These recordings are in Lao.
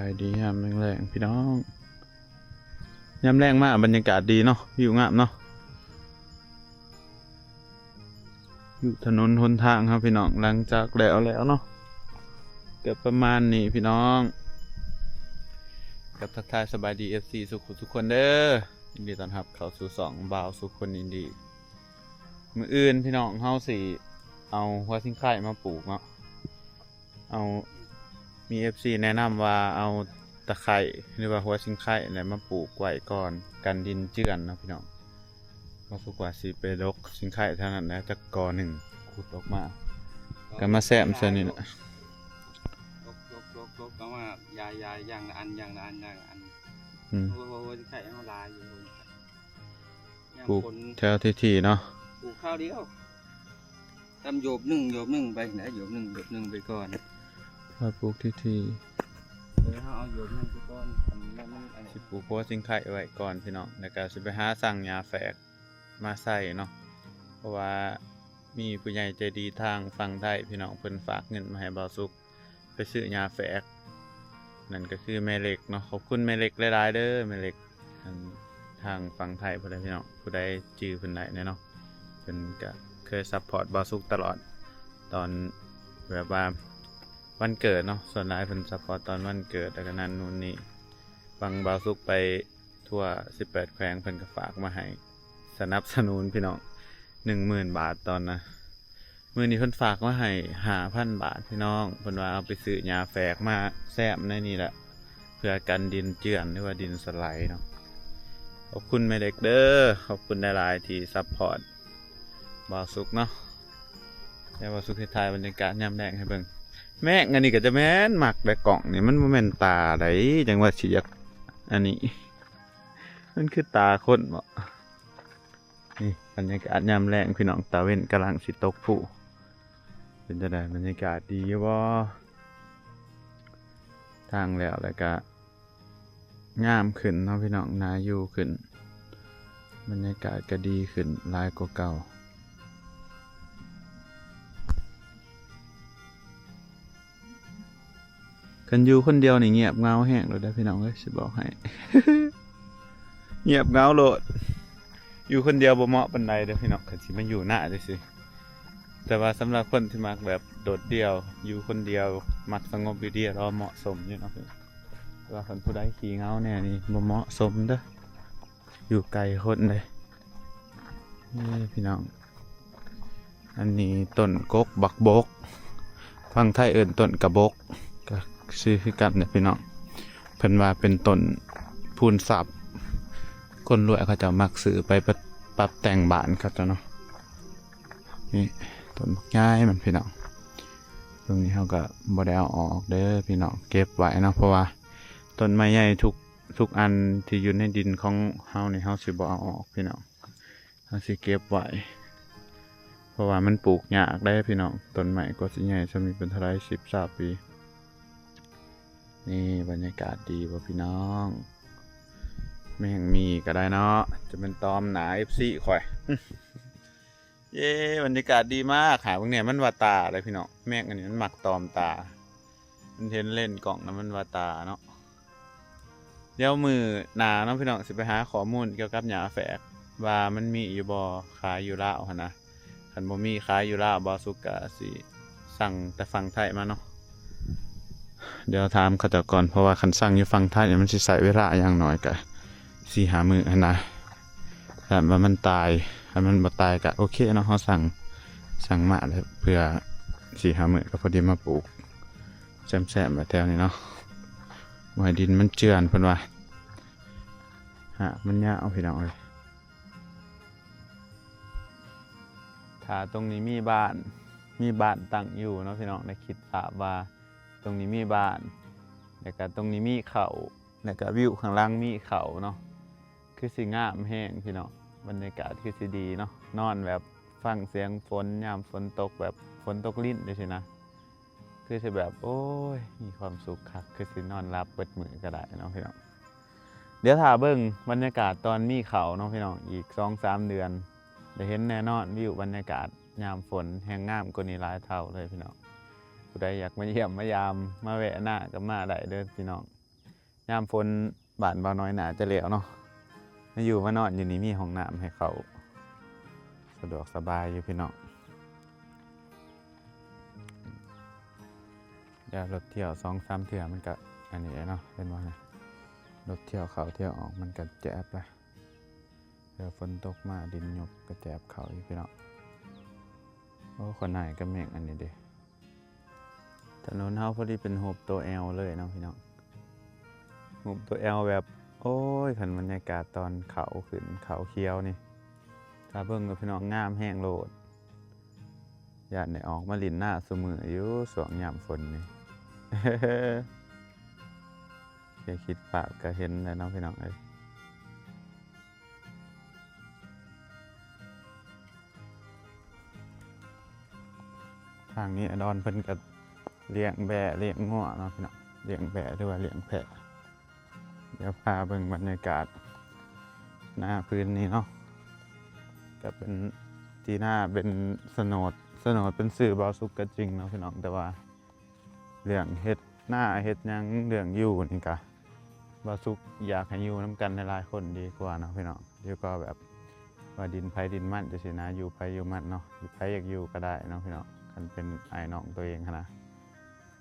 ສະບາຍດີຍາມແລງໆ ພີ່ນ້ອງ. ຍາມແລງມາບັນຍາກາດດີເນາະ, ວິວງາມເນາະ. ຢູ່ຖະໜົນຫົນທາງເຮົາ ພີ່ນ້ອງ, ຫຼັງຈາກແລ້ວແລ້ວເນາະ, ກໍປະມານນີ້ ພີ່ນ້ອງ. ກັບທັກທາຍສະບາຍດີ ເອັຟຊີ ທຸກຜູ້ທຸກຄົນເດີ. ຍິນດີຕ້ອນຮັບເຂົ້າສູ່ຊ່ອງບ່າວສຸກຄົນອິນດີ. ມື້ອື່ນ ພີ່ນ້ອງ, ເຮົາຊິເອົາຫົວຊິງໄຄມາປູກເນາະ. ເອົາ ມີເອັຟຊີແນະນຳວ່າເອົາຕະໄຄ ຫຼືວ່າຫົວຊິງໄຄນີ້ແຫຼະມາປູກໄວ້ກ່ອນ ກັນດິນເຈື່ອນເນາະ ພີ່ນ້ອງ. ເພາະວ່າຊິໄປດົກຊິງໄຄແຖວນັ້ນແຫຼະ ຈັກກໍໜຶ່ງ ຂຸດອອກມາ ກໍມາແຊມໃສ່ນີ້ແຫຼະ. ດົກໆໆໆ ເອົາມາຢາຍໆ ຢ່າງລະອັນ ຢ່າງລະອັນ ຢ່າງລະອັນ. ອືມ ໂອ້ຍ ຫົວ ຫົວຊິງໄຄເຮົາຫຼາຍຢູ່. ຍາມຝົນ ປູກແຖວທີ່ໆເນາະ, ປູກຄາວດຽວ ຕຳໂຢບໜຶ່ງ ໂຢບໜຶ່ງໄປນະ, ໂຢບໜຶ່ງ ໂຢບໜຶ່ງໄປກ່ອນ. ເຮົາປູກທີ່ໆ ເອີ ເຮົາເອົາໂຢບໜຶ່ງໄປກ່ອນ. ອັນນີ້ມັນ ອັນນີ້ຊິປູກຫົວຊິງໄຄໄວ້ກ່ອນ ພີ່ນ້ອງ, ແລ້ວກໍຊິໄປຫາສັ່ງຫຍ້າແຝກມາໃສ່ເນາະ. ເພາະວ່າມີຜູ້ໃຫຍ່ໃຈດີທາງຝັ່ງໄທ ພີ່ນ້ອງ, ເພິ່ນຝາກເງິນມາໃຫ້ບ່າວສຸກ ໄປຊື້ຫຍ້າແຝກ, ນັ້ນກໍຄືແມ່ເລັກເນາະ. ຂອບຄຸນແມ່ເລັກຫຼາຍໆເດີ ແມ່ເລັກ ອັນທາງຝັ່ງໄທພຸ້ນແຫຼະ ພີ່ນ້ອງ, ຜູ້ໃດຈື່ເພິ່ນໄດ້ແດ່ເນາະ. ເພິ່ນກໍເຄີຍຊັບພອດບ່າວສຸກຕະຫຼອດ ຕອນແບບວ່າວັນເກີດເນາະ, ສ່ວນຫຼາຍເພິ່ນຊັບພອດຕອນວັນເກີດ ແລ້ວກໍນັ້ນນູ້ນນີ້. ຫວ່າງບ່າວສຸກໄປທົ່ວສິບແປດແຂວງ ເພິ່ນກໍຝາກມາໃຫ້ ສະໜັບສະໜູນ ພີ່ນ້ອງ, ໜຶ່ງໝື່ນບາດຕອນນະ. ມື້ນີ້ເພິ່ນຝາກມາໃຫ້ຫ້າພັນບາດ ພີ່ນ້ອງ, ເພິ່ນວ່າເອົາໄປຊື້ຫຍ້າແຝກມາແຊມໃນນີ້ແຫຼະ ເພື່ອກັນດິນເຈື່ອນ ຫຼືວ່າດິນສະໄລເນາະ. ຂອບຄຸນແມ່ເລັກເດີ, ຂອບຄຸນຫຼາຍໆທີ່ຊັບພອດບ່າວສຸກເນາະ. ແລ້ວບ່າວສຸກຊິຖ່າຍບັນຍາກາດຍາມແລງໃຫ້ເບິ່ງ. ແມງອັນນີ້ກໍຈະແມ່ນມັກແດ່, ກ້ອງນີ້ມັນບໍ່ແມ່ນຕາໃດ ຈັ່ງວ່າຊິຢາກ ອັນນີ້ ມັນຄືຕາຄົນບໍ? ນີ້ບັນຍາກາດຍາມແລງ ພີ່ນ້ອງ, ຕາເວັນກຳລັງຊິຕົກພຸ. ເປັນຈັ່ງໃດ ບັນຍາກາດດີຢູ່ບໍ່? ທາງແລ້ວ ແລ້ວກະງາມຂຶ້ນເນາະ ພີ່ນ້ອງ, ໜ້າຢູ່ຂຶ້ນ, ບັນຍາກາດກະດີຂຶ້ນຫຼາຍກວ່າເກົ່າ. ຄັນຢູ່ຄົນດຽວນີ້ງຽບເຫງົາແຮງໂລດເດີ ພີ່ນ້ອງເອີຍ, ຊິບອກໃຫ້ ງຽບເຫງົາໂລດ. ຢູ່ຄົນດຽວບໍ່ເໝາະປານໃດເດີ ພີ່ນ້ອງ, ຄັນຊິມາຢູ່ນາຈັ່ງຊີ້. ແຕ່ວ່າສຳລັບຄົນທີ່ມັກແບບໂດດດ່ຽວ ຢູ່ຄົນດຽວ ມັກສະຫງົບຢູ່ດຽວ ເໝາະສົມຢູ່ເນາະ. ແຕ່ວ່າຄັນຜູ້ໃດຂີ້ເຫງົາແດ່ນີ້ ບໍ່ເໝາະສົມເດີ. ຢູ່ໄກຄົນເດ້. ນີ້ພີ່ນ້ອງ, ອັນນີ້ຕົ້ນກົກບັກບົກ, ຝັ່ງໄທເອີ້ນຕົ້ນກະບົກ, ກໍຊື່ຄືກັນນະພີ່ນ້ອງ. ເພິ່ນວ່າເປັນຕົ້ນພູນຊັບ, ຄົນລວຍເຂົາເຈົ້າມັກຊື້ໄປປັບ ປັບແຕ່ງບ້ານເຂົາເຈົ້າເນາະ. ນີ້ຕົ້ນບັກໃຫຍ່ມັນພີ່ນ້ອງ. ຕົງນີ້ເຮົາກໍບໍ່ໄດ້ເອົາອອກເດີພີ່ນ້ອງ, ເກັບໄວ້ເນາະ, ເພາະວ່າຕົ້ນໄມ້ໃຫຍ່ທຸກ ທຸກອັນທີ່ຢູ່ໃນດິນຂອງເຮົານີ້ ເຮົາຊິບໍ່ເອົາອອກພີ່ນ້ອງ, ເຮົາຊິເກັບໄວ້ ເພາະວ່າມັນປູກຍາກເດ້ພີ່ນ້ອງ. ຕົ້ນໄມ້ກວ່າຊິໃຫຍ່ສ່ຳນີ້ເປັນເທົ່າໃດ ສິບ ຊາວປີ. ນີ້ບັນຍາກາດດີບໍ່ພີ່ນ້ອງ? ແມ່ງມີກໍໄດ້ເນາະ, ຈະແມ່ນຕອມໜ້າເອັຟຊີຂ້ອຍ. ເຢ້ ບັນຍາກາດດີມາກ. ຫາເບິ່ງແດ່ ມັນວ່າຕາເດ້ພີ່ນ້ອງ, ແມງອັນນີ້ມັນມັກຕອມຕາ, ມັນເຫັນເລນກ້ອງນະ ມັນວ່າຕາເນາະ. ດຽວມື້ໜ້າເນາະພີ່ນ້ອງ ຊິໄປຫາຂໍ້ມູນກ່ຽວກັບຫຍ້າແຝກ ວ່າມັນມີຢູ່ບໍ່ ຂາຍຢູ່ລາວຫັ້ນນະ. ຄັນບໍ່ມີຂາຍຢູ່ລາວ ບ່າວສຸກກະຊິສັ່ງແຕ່ຝັ່ງໄທມາເນາະ. ດຽວຖາມເຂົາເຈົ້າກ່ອນ, ເພາະວ່າຄັນສັ່ງຢູ່ຝັ່ງໄທມັນຊິໃຊ້ເວລາຢ່າງໜ້ອຍກະສີ່ຫ້າມື້ຫັ້ນນະ. ຖ້າວ່າມັນຕາຍ ຄັນມັນບໍ່ຕາຍກະໂອເຄເນາະ, ເຮົາສັ່ງ ສັ່ງມາແລ້ວເພື່ອສີ່ຫ້າມື້ກໍພໍດີມາປູກ ແຊມໆໄວ້ແຖວນີ້ເນາະ, ບໍ່ໃຫ້ດິນມັນເຈື່ອນ ເພິ່ນວ່າ. ຫາກມັນຍາວພີ່ນ້ອງເອີຍ. ຖ້າຕົງນີ້ມີບ້ານ ມີບ້ານຕັ້ງຢູ່ເນາະພີ່ນ້ອງ, ໄດ້ຄິດພາບວ່າຕົງນີ້ມີບ້ານ ແລ້ວກະຕົງນີ້ມີເຂົ້າ ແລ້ວກະວິວຂ້າງຫຼັງມີເຂົ້າເນາະ, ຄືຊິງາມແຮງພີ່ນ້ອງ. ບັນຍາກາດຄືຊິດີເນາະ, ນອນແບບຟັງສຽງຝົນຍາມຝົນຕົກ ແບບຝົນຕົກລິນຈັ່ງຊີ້ນະ. ຄືຊິແບບ ໂອ້ຍ ມີຄວາມສຸກຄັກ, ຄືຊິນອນຫຼັບເບິດມື້ກໍໄດ້ເນາະພີ່ນ້ອງ. ດຽວຖ້າເບິ່ງບັນຍາກາດຕອນມີເຂົ້າເນາະພີ່ນ້ອງ, ອີກສອງສາມເດືອນໄດ້ເຫັນແນ່ນອນ. ວິວບັນຍາກາດຍາມຝົນແຮ່ງງາມກວ່ານີ້ຫຼາຍເທົ່າເລີຍພີ່ນ້ອງ. ຜູ້ໃດຢາກມາຢ້ຽມມາຢາມ ມາແວະນາກໍມາໄດ້ເດີພີ່ນ້ອງ. ຍາມຝົນບ້ານບ່າວນ້ອຍໜ້າຈະແລ້ວເນາະ ມາຢູ່ມານອນຢູ່ນີ້ ມີຫ້ອງນ້ຳໃຫ້ເຂົ້າ ສະດວກສະບາຍຢູ່ພີ່ນ້ອງ. ຢ່າລົດທ່ຽວສອງສາມເທື່ອມັນກະອັນນີ້ແຫຼະເນາະ ເຫັນບໍ່ນະ? ລົດທ່ຽວເຂົ້າທ່ຽວອອກມັນກະແຈບລະ ເທື່ອຝົນຕົກມາດິນຍຸບກະແຈບເຂົ້າອີກພີ່ນ້ອງ. ໂອ້ ຂ້ອຍນາຍກະແມ່ງອັນນີ້ເດ. ຖະໜົນເຮົາພໍດີເປັນຮູບໂຕແອວເລີຍເນາະພີ່ນ້ອງ ຮູບໂຕແອວແບບ ໂອ້ຍ ຄັນບັນຍາກາດຕອນເຂົ້າຂຶ້ນເຂົ້າຂຽວນີ້ ຖ້າເບິ່ງເດີພີ່ນ້ອງ ງາມແຮງໂລດ. ຢ້ານໄດ້ອອກມາຫຼິ້ນນາຊຸມື້ຢູ່ຊ່ວງຍາມຝົນນີ້ ແຄ່ຄິດພາບກະເຫັນແລ້ວເນາະພີ່ນ້ອງເອີຍ. ທາງນີ້ອາດອນເພິ່ນກະລ້ຽງແບ້ລ້ຽງງົວເນາະພີ່ນ້ອງ ລ້ຽງແບ້ຫຼືວ່າລ້ຽງແພະ. ດຽວພາເບິ່ງບັນຍາກາດນາພື້ນນີ້ເນາະ ກະເປັນທີ່ນາເປັນສະໂໜດ ສະໂໜດເປັນຊື່ບ່າວສຸກກະຈິງເນາະພີ່ນ້ອງ ແຕ່ວ່າ ເລື່ອງເຮັດນາເຮັດຫຍັງ ເລື່ອງຢູ່ນີ້ກະ ບ່າວສຸກຢາກໃຫ້ຢູ່ນຳກັນຫຼາຍໆຄົນດີກວ່າເນາະພີ່ນ້ອງ. ຢູ່ກໍແບບວ່າດິນໃຜດິນມັນຈັ່ງຊີ້ນະ ຢູ່ໃຜຢູ່ມັນເນາະ ໃຜຢາກຢູ່ກະໄດ້ເນາະພີ່ນ້ອງ. ຄັນເປັນອ້າຍນ້ອງໂຕເອງຫັ້ນນະ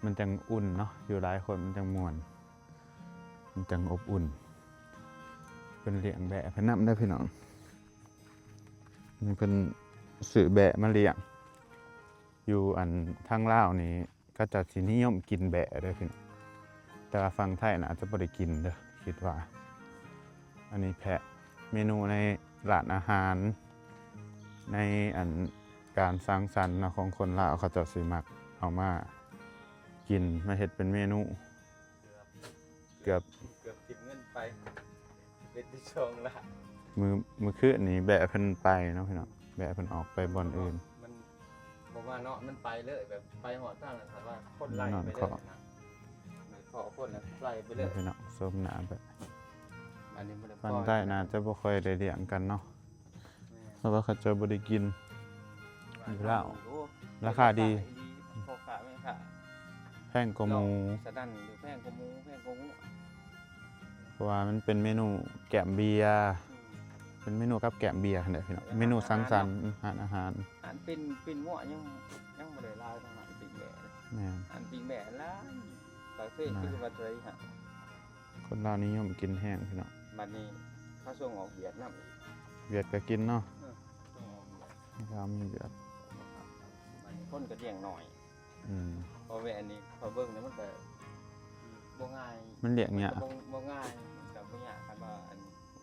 ມັນຈັ່ງອຸ່ນເນາະ ຢູ່ຫຼາຍຄົນມັນຈັ່ງມ່ວນ ມັນຈັ່ງອົບອຸ່ນ. ເພິ່ນລ້ຽງແບ້ເພິ່ນນຳເດີພີ່ນ້ອງ ເພິ່ນຊື້ແບ້ມາລ້ຽງ. ຢູ່ອັນທາງລາວນີ້ ເຂົາເຈົ້າຊິນິຍົມກິນແບ້ເດີພີ່ນ້ອງ ແຕ່ວ່າຝັ່ງໄທໜ້າຈະບໍ່ໄດ້ກິນເດີ ຄິດວ່າ. ອັນນີ້ແພະ ເມນູໃນຮ້ານອາຫານ ໃນອັນການສັງສັນເນາະ ຂອງຄົນລາວ ເຂົາເຈົ້າຊິມັກເອົາມາກິນ ມາເຮັດເປັນເມນູ. ເກືອບ ເກືອບຖິ້ມເງິນໄປ ເປັນທີ່ສອງລ້ານ. ມື້ ມື້ຄືນນີ້ແບ້ເພິ່ນໄປເນາະພີ່ນ້ອງ ແບ້ເພິ່ນອອກໄປບ່ອນອື່ນ ມັນບໍ່ມາເນາະ ມັນໄປເລີຍ ແບບໄປຮອດທາງນັ້ນ ຄັນວ່າຄົນໄລ່ໄປເລີຍນະ ມັນເຄາະຄົນແລ້ວໄລ່ໄປເລີຍພີ່ນ້ອງ. ຊົມໜ້າແບບ ອັນນີ້ບໍ່ໄດ້ ຝັ່ງໃຕ້ໜ້າຈະບໍ່ຄ່ອຍໄດ້ລ້ຽງກັນເນາະ. ແມ່ນ ເພາະວ່າເຂົາເຈົ້າບໍ່ໄດ້ກິນຢູ່ລາວ ລາຄາດີ ພໍ່ຄ້າແມ່ຄ້າ ແພງກວ່າໝູ ສະນັ້ນຢູ່ ແພງກວ່າໝູ ແພງກວ່າໝູ ເພາະວ່າມັນເປັນເມນູແກ້ມເບຍ ອືມ ເປັນເມນູກັບແກ້ມເບຍຫັ້ນແຫຼະພີ່ນ້ອງ ເມນູສັງສັນ ຮ້ານອາຫານ ຮ້ານອາຫານ. ຮ້ານປີ້ງ ປີ້ງງົວຍັງ ຍັງບໍ່ໄດ້ຫຼາຍເທົ່າຮ້ານປີ້ງແບ້. ແມ່ນ ຮ້ານປີ້ງແບ້ຫຼາຍ ປາກເຊຄືວ່າເທົ່າໃດຫະ? ຄົນລາວນິຍົມກິນແຮງພີ່ນ້ອງ. ບັດນີ້ເຂົາສົ່ງອອກຫວຽດນຳອີກ ຫວຽດກະກິນເນາະ. ເອີ ສົ່ງອອກຫວຽດ ລາວມີຫວຽດ ບັດນີ້ຄົນກະລ້ຽງໜ້ອຍ. ອືມ ເພາະວ່າອັນນີ້ຂ້ອຍເບິ່ງແລ້ວມັນກະບໍ່ງ່າຍ ມັນລ້ຽງຍາກ ມັນກະບໍ່ ບໍ່ງ່າຍ ມັນກະບໍ່ຍາກ ຄັນວ່າອັນ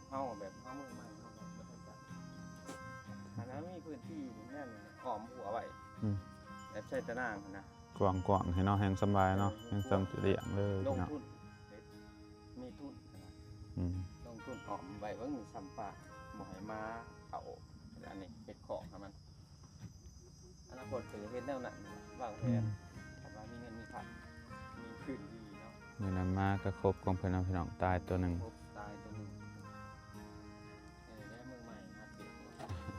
ເຮົາແບບເຮົາມືໃໝ່ເຮົາກະບໍ່ທັນຈະ ອັນນັ້ນມີພື້ນທີ່ແນວນີ້ອ້ອມຮົ້ວໄວ້. ອືມ ແບບໃຊ້ຕາໜ່າງຫັ້ນນະ ກວ້າງໆ ໃຫ້ເນາະ ແຮ່ງສະບາຍເນາະ ເອີ ແຮ່ງສ່ຳຊິລ້ຽງເລີຍ ລົງ ເນາະ ທຶນ ເຮັດ ມີທຶນຫັ້ນນະ. ອືມ ລົງທຶນອ້ອມໄວ້ເບິ່ງ ຊຳປາ ບໍ່ໃຫ້ໝາເຂົ້າ ອັນນີ້ເຮັດຄອກໃຫ້ມັນ ອະນາຄົດກະຈະເຮັດແນວນັ້ນ ວາງແຜນ ອືມ ຄັນວ່າມີເງິນມີຄຳ ມີພື້ນທີ່ເນາະ. ມື້ນັ້ນມາກະຄົບຂອງເພິ່ນເນາະພີ່ນ້ອງ ຕາຍໂຕໜຶ່ງ ຄົບຕາຍໂຕໜຶ່ງ. ເອີ ແລ້ວມື້ໃໝ່ມາເປັນ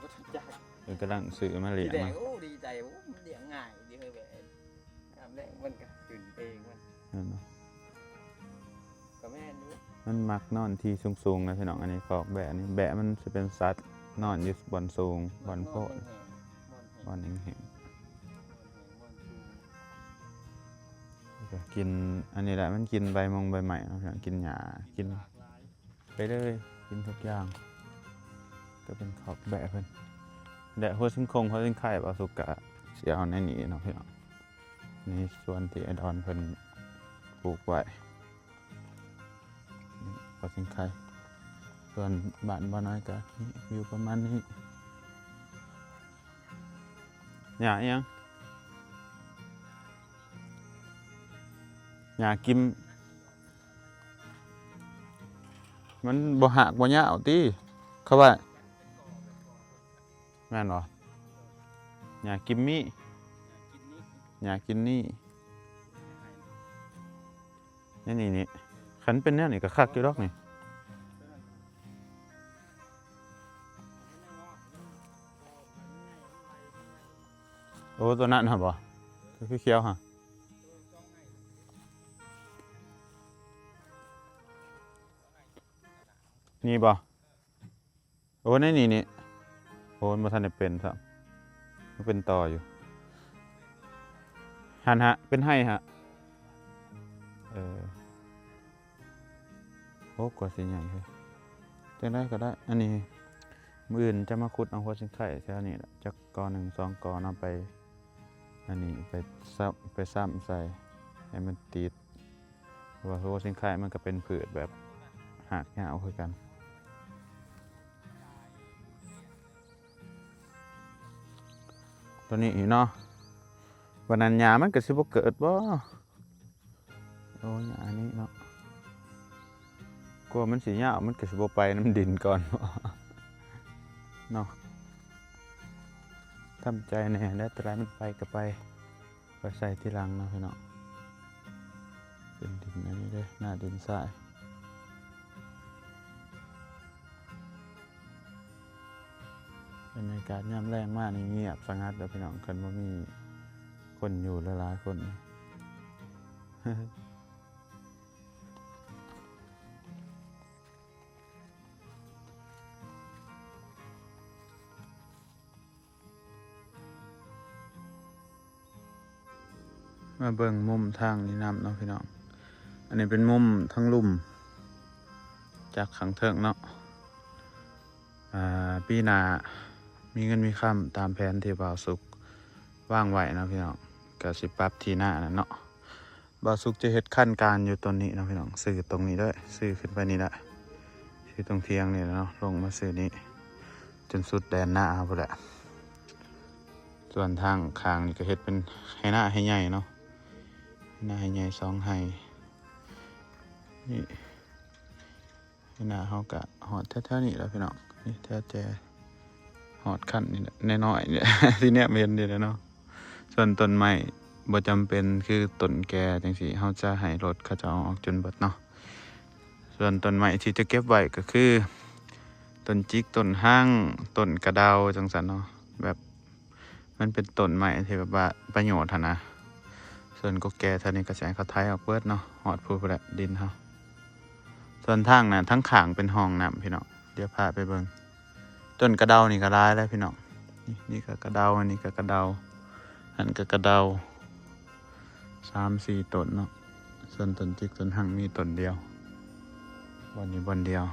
ບໍ່ຈັກ ເພິ່ນກຳລັງຊື້ມາລ້ຽງ ໂອ້ ດີໃຈ ໂອ້ ມັນລ້ຽງງ່າຍດີເຮີ້ຍ ແບບຍາມແລງມັນກະຂຶ້ນເອງມັນ ແມ່ນບໍ່? ກະແມ່ນຢູ່ ມັນມັກນອນທີ່ສູງໆ ນະພີ່ນ້ອງ. ອັນນີ້ຄອກແບ້ນີ້ ແບ້ມັນຊິເປັນສັດນອນຢູ່ບ່ອນສູງ ບ່ອນໂພນ ບ່ອນແຫ້ງໆ ບ່ອນແຫ້ງໆ ບ່ອນແຫ້ງ ບ່ອນສູງ. ກະກິນອັນນີ້ແຫຼະ ມັນກິນໃບມົງໃບໄມ້ເນາະ ກິນຫຍ້າ ກິນ ໄປເລີຍ ກິນທຸກຢ່າງ. ກະເປັນຄອກແບ້ເພິ່ນ ແລະຫົວຊິງຄົງຫົວຊິງໄຄ ບ່າວສຸກກະຊິເອົາໃນນີ້ເນາະພີ່ນ້ອງ. ນີ້ສວນທີ່ອ້າຍດອນເພິ່ນປູກໄວ້ ຫົວຊິງໄຄ. ສ່ວນບ້ານບ່າວນ້ອຍກະຢູ່ປະມານນີ້. ຫຍ້າອີ່ຫຍັງ? ຫຍ້າກິມ ມັນບໍ່ຮາກບໍ່ຍາວຕິ ເຂົາວ່າ ແມ່ນບໍ່? ຫຍ້າກິມມີ ຫຍ້າກິນນີ້ ນີ້ ນີ້ ນີ້ ຄັນເປັນແນວນີ້ກະຄັກຢູ່ດອກນີ້. ໂອ້ ໂຕນັ້ນຫັ້ນບໍ່? ໂຕຂຽວໆຫັ້ນ. ນີ້ບໍ່? ໂອ້ ໃນນີ້ນີ້ ໂອ້ ມັນບໍ່ທັນໄດ້ເປັນຊ້ຳ ມັນເປັນຕໍ່ຢູ່ ຫັ້ນຫະ ເປັນໄຮ່ຫະ ເອີ ໂອ້ ກວ່າຊິໃຫຍ່ເຮີ້ຍ ຈັ່ງໃດກໍໄດ້ ອັນນີ້ ມື້ອື່ນຈະມາຂຸດເອົາຫົວຊິງໄຄແຖວນີ້ແຫຼະ ຈັກກໍໜຶ່ງສອງກໍເນາະ ໄປ ອັນນີ້ ໄປຊ້ຳ ໄປຊ້ຳໃສ່ໃຫ້ມັນຕິດ ເພາະວ່າຫົວຊິງໄຄມັນກໍເປັນພືດແບບຮາກຍາວຄືກັນ ຕົວນີ້ເນາະ ບັດນັ້ນຫຍ້າມັນກໍຊິບໍ່ເກີດບໍ? ໂອ້ຍ ອັນນີ້ເນາະ ກວ່າມັນຊິຍາວ ມັນກໍຊິບໍ່ໄປນຳດິນກ່ອນບໍເນາະ? ທຳໃຈແດ່ ແລ້ວແຕ່ໃດມັນໄປກໍໄປ ໄປໃສ່ທີຫຼັງເນາະພີ່ນ້ອງ ເປັນດິນອັນນີ້ເດ້ ໜ້າດິນຊາຍ. ບັນຍາກາດຍາມແລງມານີ້ງຽບສະຫງັດເດີພີ່ນ້ອງ ຄັນບໍ່ມີຄົນຢູ່ຫຼາຍໆຄົນ. ມາເບິ່ງມຸມທາງນີ້ນຳເນາະພີ່ນ້ອງ ອັນນີ້ເປັນມຸມທາງລຸ່ມ ຈາກຂ້າງເທິງເນາະ ອ່າ ປີໜ້າມີເງິນມີຄຳຕາມແຜນທີ່ບ່າວສຸກວາງໄວ້ເນາະພີ່ນ້ອງ ກະຊິປັບທີ່ໜ້ານັ້ນເນາະ. ບ່າວສຸກຈະເຮັດຄັນກາງຢູ່ຕົ້ນນີ້ເນາະພີ່ນ້ອງ ຊື່ຕົງນີ້ເດີ ຊື່ຂຶ້ນໄປນີ້ແຫຼະ ຊື່ຕົງທຽງນີ້ແຫຼະເນາະ ລົງມາຊື່ນີ້ ຈົນສຸດແດນໜ້າເຮົາພຸ້ນແຫຼະ. ສ່ວນທາງຂ້າງນີ້ກໍເຮັດເປັນໄຮ່ນາໄຮ່ໃຫຍ່ເນາະ ໄຮ່ນາໄຮ່ໃຫຍ່ສອງໄຮ່ ນີ້ ໄຮ່ນາເຮົາກະຮອດແຖວໆນີ້ແຫຼະພີ່ນ້ອງ ນີ້ແຖວແຈ ຮອດຄັນນີ້ແຫຼະ ນ້ອຍໆນີ້ແຫຼະ ທີ່ແນມເຫັນນີ້ແຫຼະເນາະ. ສ່ວນຕົ້ນໄມ້ບໍ່ຈຳເປັນ ຄືຕົ້ນແກ່ຈັ່ງຊີ້ ເຮົາຈະໃຫ້ລົດເຂົາເຈົ້າເອົາອອກຈົນເບິດເນາະ. ສ່ວນຕົ້ນໄມ້ທີ່ຈະເກັບໄວ້ກໍຄື ຕົ້ນຈິກ ຕົ້ນຮັງ ຕົ້ນກະເດົາ ຈັ່ງຊັ້ນເນາະ ແບບ ມັນເປັນຕົ້ນໄມ້ທີ່ແບບວ່າປະໂຫຍດຫັ້ນນະ. ສ່ວນກົກແກ່ເທົ່ານີ້ກໍຊິໃຫ້ເຂົາໄຖອອກເບິດເນາະ ຮອດພູ້ນແຫຼະດິນເຮົາ. ສ່ວນທາງນັ້ນ ທາງຂ້າງເປັນຮ່ອງນ້ຳພີ່ນ້ອງ ດຽວພາໄປເບິ່ງ. ຕົ້ນກະເດົານີ້ກໍຫຼາຍແລ້ວພີ່ນ້ອງ ນີ້ ນີ້ກໍກະເດົາ ອັນນີ້ກໍກະເດົາ ຫັ້ນກໍກະເດົາ ສາມສີ່ຕົ້ນເນາະ. ສ່ວນຕົ້ນຈິກ ຕົ້ນຮັງມີຕົ້ນດຽວ ບ່ອນນີ້ບ່ອນດຽວ.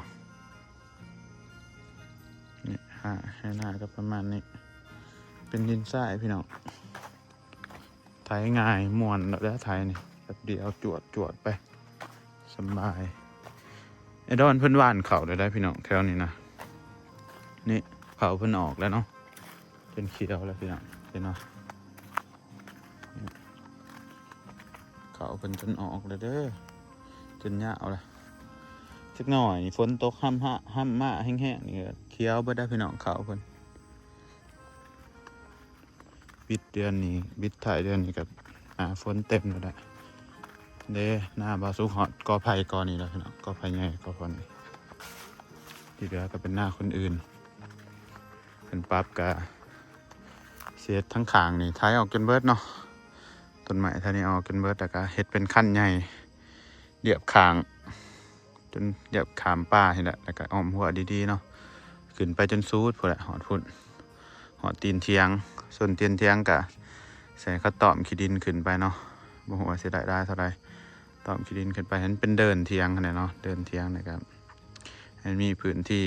ນີ້ ໄຮ່ນາກໍປະມານນີ້ ເປັນດິນຊາຍພີ່ນ້ອງ ໄຖງ່າຍ ມ່ວນແລ້ວໄຖນີ້ ແປັບດຽວຈວດໆໄປ ສະບາຍ. ໄອ້ດອນເພິ່ນຫວ່ານເຂົ້າແລ້ວໄດ໋ພີ່ນ້ອງ ແຖວນີ້ນະ ນີ້ ເຂົ້າເພິ່ນອອກແລ້ວເນາະ ຈົນຂຽວແລ້ວພີ່ນ້ອງ ເຫັນບໍ່? ເຂົ້າເພິ່ນຈົນອອກແລ້ວເດີ ຈົນຍາວແລ້ວ. ຈັກໜ້ອຍຝົນຕົກຮຳມາແຮງໆນີ້ກໍຂຽວເບິດໄດ໋ພີ່ນ້ອງ ເຂົ້າເພິ່ນ. ບິດເດືອນນີ້ ບິດທ້າຍເດືອນນີ້ກໍໜ້າຝົນເຕັມແລ້ວແຫຼະເດ້. ໜ້າບ່າວສຸກຮອດກໍໄຜ່ກໍນີ້ແລ້ວພີ່ນ້ອງ ກໍໄຜ່ໃຫຍ່ກໍພໍນີ້ ທີ່ເຫຼືອກໍເປັນໜ້າຄົນອື່ນ. ເພິ່ນປັບກະເສດທາງຂ້າງນີ້ໄຖອອກຈົນເບິດເນາະ ຕົ້ນໄມ້ທາງນີ້ອອກຈົນເບິດ ແລ້ວກະເຮັດເປັນຄັນໃຫຍ່ລຽບຂ້າງ ຈົນລຽບຂ້າມປ່າຫັ້ນແຫຼະ ແລ້ວກະອ້ອມຮົ້ວດີໆເນາະ ຂຶ້ນໄປຈົນສຸດພຸ້ນແຫຼະ ຮອດພຸ້ນ ຮອດຕີນຖຽງ. ສ່ວນຕີນຖຽງກະໃສ່ເຂົາຕ້ອມຂີ້ດິນຂຶ້ນໄປເນາະ ບໍ່ຮູ້ວ່າຊິໄດ້ຫຼາຍເທົ່າໃດ ຕ້ອມຂີ້ດິນຂຶ້ນໄປໃຫ້ມັນເປັນເດີ່ນຖຽງຫັ້ນແຫຼະເນາະ ເດີ່ນຖຽງນີ້ກະໃຫ້ມັນມີພື້ນທີ່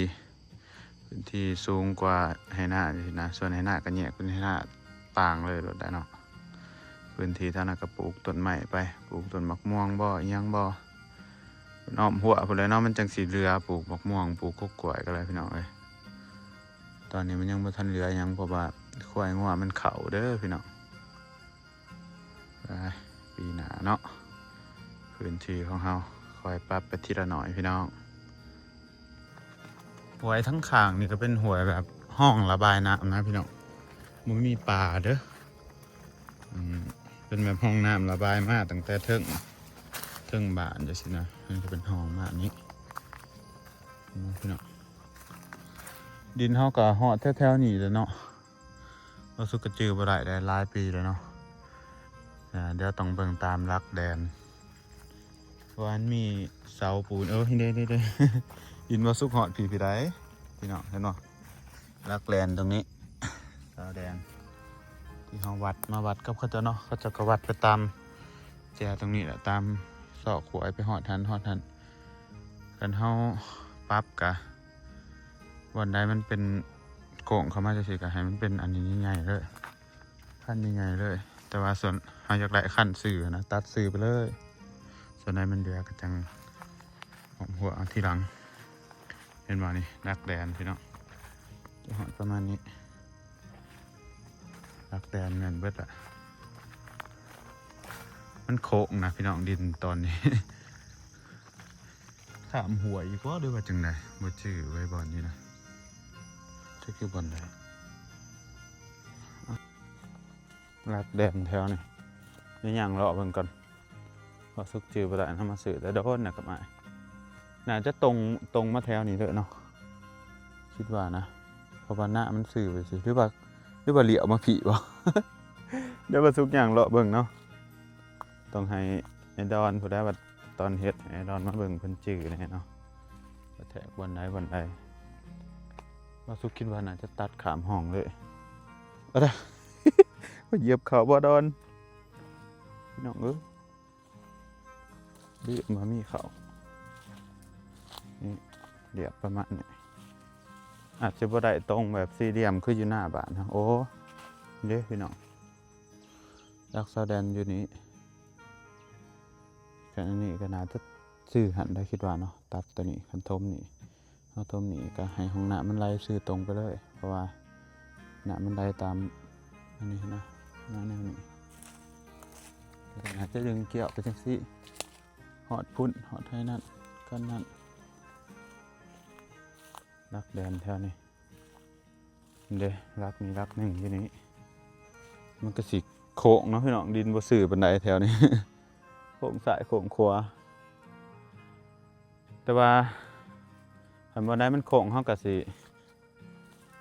ພື້ນທີ່ສູງກວ່າໄຮ່ນາຊີ້ນະ ສ່ວນໄຮ່ນາກໍແຍກເປັນໄຮ່ນາຕ່າງເລີຍໂລດໄດ໋ເນາະ. ພື້ນທີ່ທາງນັ້ນກໍປູກຕົ້ນໄມ້ໄປ ປູກຕົ້ນໝາກມ່ວງບໍ ອີ່ຫຍັງບໍ ອ້ອມຮົ້ວພຸ້ນແຫຼະເນາະ ມັນຈັ່ງຊິເຫຼືອ ປູກໝາກມ່ວງ ປູກກົກກ້ວຍກໍໄດ້ພີ່ນ້ອງເອີຍ. ຕອນນີ້ມັນຍັງບໍ່ທັນເຫຼືອຫຍັງ ເພາະວ່າຄວາຍງົວມັນເຂົ້າເດີພີ່ນ້ອງ. ໄປ ປີໜ້າເນາະ ພື້ນທີ່ຂອງເຮົາ ຄ່ອຍປັບໄປທີລະໜ້ອຍພີ່ນ້ອງ. ຫ້ວຍທາງຂ້າງນີ້ກໍເປັນຫ້ວຍແບບຮ່ອງລະບາຍນ້ຳນະພີ່ນ້ອງ ບໍ່ມີປາເດີ ອືມ ເປັນແບບຮ່ອງນ້ຳລະບາຍມາຕັ້ງແຕ່ເທິງ ເທິງບ້ານຈັ່ງຊີ້ນະ ມັນກໍເປັນຮ່ອງມານີ້ ເຫັນບໍ່ພີ່ນ້ອງ? ດິນເຮົາກໍຮອດແຖວໆນີ້ແຫຼະເນາະ. ບໍ່ສຸກກໍຈື່ບໍ່ໄດ້ ໄດ້ຫຼາຍປີແລ້ວເນາະ ອ່າ ດຽວຕ້ອງເບິ່ງຕາມຫຼັກແດນ ວ່າມັນມີເສົາປູນ ເອີ ເດ້ໆໆ ອີງວ່າສຸກຮອດພີ້ ພີ້ໃດ໋ ພີ່ນ້ອງເຫັນບໍ່? ຫຼັກແລນຕົງນີ້ ຊາວແດນ ທີ່ເຮົາວັດ ມາວັດກັບເຂົາເຈົ້າເນາະ ເຂົາເຈົ້າກໍວັດໄປຕາມແຈຕົງນີ້ແຫຼະ ຕາມຊອກຂວາຍໄປຮອດຫັ້ນ ຮອດຫັ້ນ ຄັນເຮົາປັບກະ ບ່ອນໃດມັນເປັນໂຄ້ງເຂົ້າມາຈັ່ງຊີ້ ກໍໃຫ້ມັນເປັນອັນນີ້ໃຫຍ່ໆເລີຍ ຄັນໃຫຍ່ໆເລີຍ ແຕ່ວ່າສ່ວນເຮົາຢາກໄດ້ຄັນຊື່ນະ ຕັດຊື່ໄປເລີຍ ສ່ວນໃດມັນເຫຼືອກໍຈັ່ງຫວມຫົວເອົາທີຫຼັງ ເຫັນບໍ່ນີ້? ຫຼັກແລນພີ່ນ້ອງ ຈະຮອດປະມານນີ້ ຫຼັກແລນແມ່ນເບິດລະ ມັນໂຄ້ງນະພີ່ນ້ອງ ດິນຕອນນີ້ ຂ້າມຫ້ວຍອີກບໍ່ ຫຼືວ່າຈັ່ງໃດ? ບໍ່ຈື່ເວີຍ ບ່ອນນີ້ນະ ຈັກຢູ່ບ່ອນໃດ? ລັກແດນແຖວນີ້ ໄດ້ຍ່າງເລາະເບິ່ງກ່ອນ ເພາະສຸກຈື່ບໍ່ໄດ້ນຳ ມາຊື້ແຕ່ດົນນະກັບອ້າຍ ໜ້າຈະຕົງ ຕົງມາແຖວນີ້ເລີຍເນາະ ຄິດວ່ານະ ເພາະວ່ານະມັນຊື່ໄປຊິ ຫຼືວ່າ ຫຼືວ່າລ້ຽວມາພີ້ບໍ່? ດຽວວ່າສຸກຍ່າງເລາະເບິ່ງເນາະ ຕ້ອງໃຫ້ໄອ້ດອນ ຜູ້ໃດວ່າຕອນເຮັດ ໃຫ້ໄອ້ດອນມາເບິ່ງ ເພິ່ນຈື່ແດ່ເນາະ ວ່າແທກບ່ອນໃດບ່ອນໃດ ວ່າສຸກຄິດວ່າໜ້າຈະຕັດຂ້າມຫ້ອງເລີຍ ເອົາເດີ ວ່າຢຽບເຂົ້າບໍ່ດອນ ພີ່ນ້ອງເອີຍ ດີວ່າມີເຂົ້າ ນີ້ລຽບປະມານນີ້ ອາດຈະບໍ່ໄດ້ຕົງແບບສີ່ຫຼ່ຽມຄືຢູ່ໜ້າບ້ານເຮົາ ໂອ້ ເດ້ພີ່ນ້ອງ ຫຼັກຊາວແດນຢູ່ນີ້ ຄັນອັນນີ້ກໍໜ້າຈະຊື່ຫັ້ນໄດ໋ ຄິດວ່າເນາະ ຕັດໂຕນີ້ ຄັນຖົມນີ້ ເຮົາຖົມນີ້ກໍໃຫ້ຫ້ອງນ້ຳມັນໄຫຼຊື່ຕົງໄປເລີຍ ເພາະວ່ານ້ຳມັນໄຫຼຕາມອັນນີ້ນະ ມາແນວນີ້ ກໍໜ້າຈະດຶງກ້ຽວໄປຈັ່ງຊີ້ ຮອດພຸ້ນ ຮອດໄຮ່ນັ້ນ ກັນນັ້ນ ຫຼັກແດນແຖວນີ້ ເດ້ ຫຼັກນີ້ຫຼັກໜຶ່ງຢູ່ນີ້ ມັນກໍຊິໂຄ້ງເນາະພີ່ນ້ອງ ດິນບໍ່ຊື່ປານໃດແຖວນີ້ ໂຄ້ງຊ້າຍໂຄ້ງຂວາ ແຕ່ວ່າຄັນບ່ອນໃດມັນໂຄ້ງ ເຮົາກໍຊິ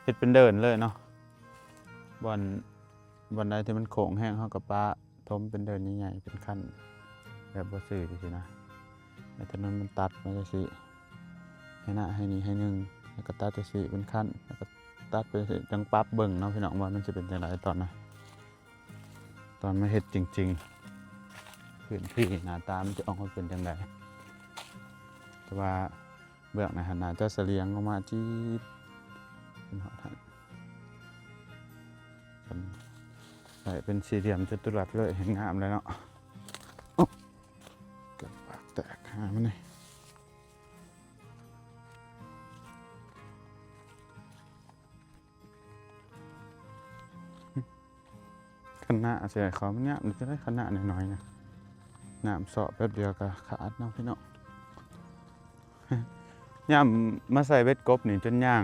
ເຮັດເປັນເດີ່ນເລີຍເນາະ ບ່ອນ ບ່ອນໃດທີ່ມັນໂຄ້ງແຮງ ເຮົາກໍປະຖົມເປັນເດີ່ນໃຫຍ່ໆ ເປັນຄັນ ແບບບໍ່ຊື່ຈັ່ງຊີ້ນະ ໃຫ້ຖະໜົນມັນຕັດມາຈັ່ງຊີ້ ໃຫ້ໜ້າ ໃຫ້ນີ້ ໃຫ້ໜຶ່ງ ແລ້ວກໍຕັດຈັ່ງຊີ້ເປັນຄັນ ແລ້ວກໍຕັດໄປຈັ່ງຊີ້ ຈັ່ງປັບເບິ່ງເນາະພີ່ນ້ອງ ວ່າມັນຊິເປັນຈັ່ງໃດຕອນນະ ຕອນມາເຮັດຈິງໆ ພື້ນທີ່ໜ້າຕາມັນຈະອອກມາເປັນຈັ່ງໃດ ແຕ່ວ່າເບື້ອງໜ້າຫັ້ນໜ້າຈະສະຫຼຽງອອກມາຈີດ ເປັນຮອດຫັ້ນ ໄດ້ເປັນສີ່ຫຼ່ຽມຈັດຕຸລັດເລີຍ ເຫັນງາມເລີຍເນາະ ໂອ້ ເກືອບປາກແຕກຫາມັນນີ້ ຄັນໜ້າຊິໃຫ້ເຂົາມັນຍາກຢູ່ ຈະໄດ້ຄັນໜ້ານ້ອຍໆນະ ນ້ຳຊອກແປັບດຽວກໍຂາດເນາະພີ່ນ້ອງ ຍາມມາໃສ່ເບັດກົບນີ້ຈົນຍ່າງ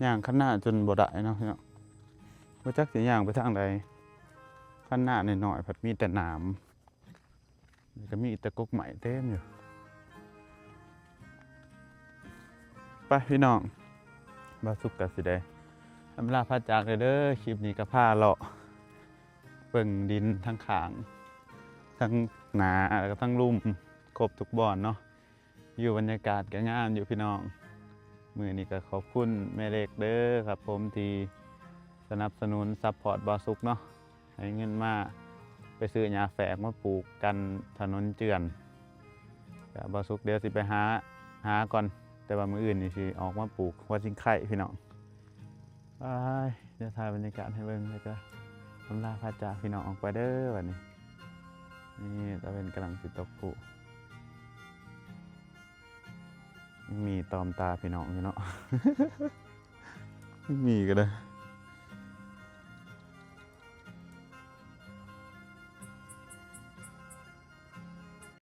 ຍ່າງຄັນໜ້າຈົນບໍ່ໄດ້ເນາະພີ່ນ້ອງ ບໍ່ຈັກຊິຍ່າງໄປທາງໃດ ຄັນໜ້ານ້ອຍໆ ພັດມີແຕ່ໜາມ ກໍມີແຕ່ກົກໄມ້ເຕັມຢູ່ ໄປພີ່ນ້ອງ ບ່າວສຸກກໍຊິໄດ້ອຳລາພາຈາກເດີ ເດີ ຄລິບນີ້ກໍພາເລາະເບິ່ງດິນທັງຂ້າງ ທັງໜ້າ ແລ້ວກໍທັງລຸ່ມ ຄົບທຸກບ່ອນເນາະ ວິວບັນຍາກາດກໍງາມຢູ່ພີ່ນ້ອງ ມື້ນີ້ກໍຂອບຄຸນແມ່ເລັກເດີຄັບຜົມ ທີ່ສະໜັບສະໜູນຊັບພອດບ່າວສຸກເນາະ ໃຫ້ເງິນມາໄປຊື້ຫຍ້າແຝກມາປູກກັນຖະໜົນເຈື່ອນ ກະບ່າວສຸກດຽວຊິໄປຫາ ຫາກ່ອນ ແຕ່ວ່າມື້ອື່ນນີ້ຊິອອກມາປູກຫົວຊິງໄຄພີ່ນ້ອງ ໄປ ດຽວຖ່າຍບັນຍາກາດໃຫ້ເບິ່ງ ແລ້ວກະອຳລາພາຈາກພີ່ນ້ອງອອກໄປເດີບັດນີ້ ນີ້ຕາເວັນກຳລັງຊິຕົກພຸ ມີຕອມຕາພີ່ນ້ອງຢູ່ເນາະ ມີກໍໄດ້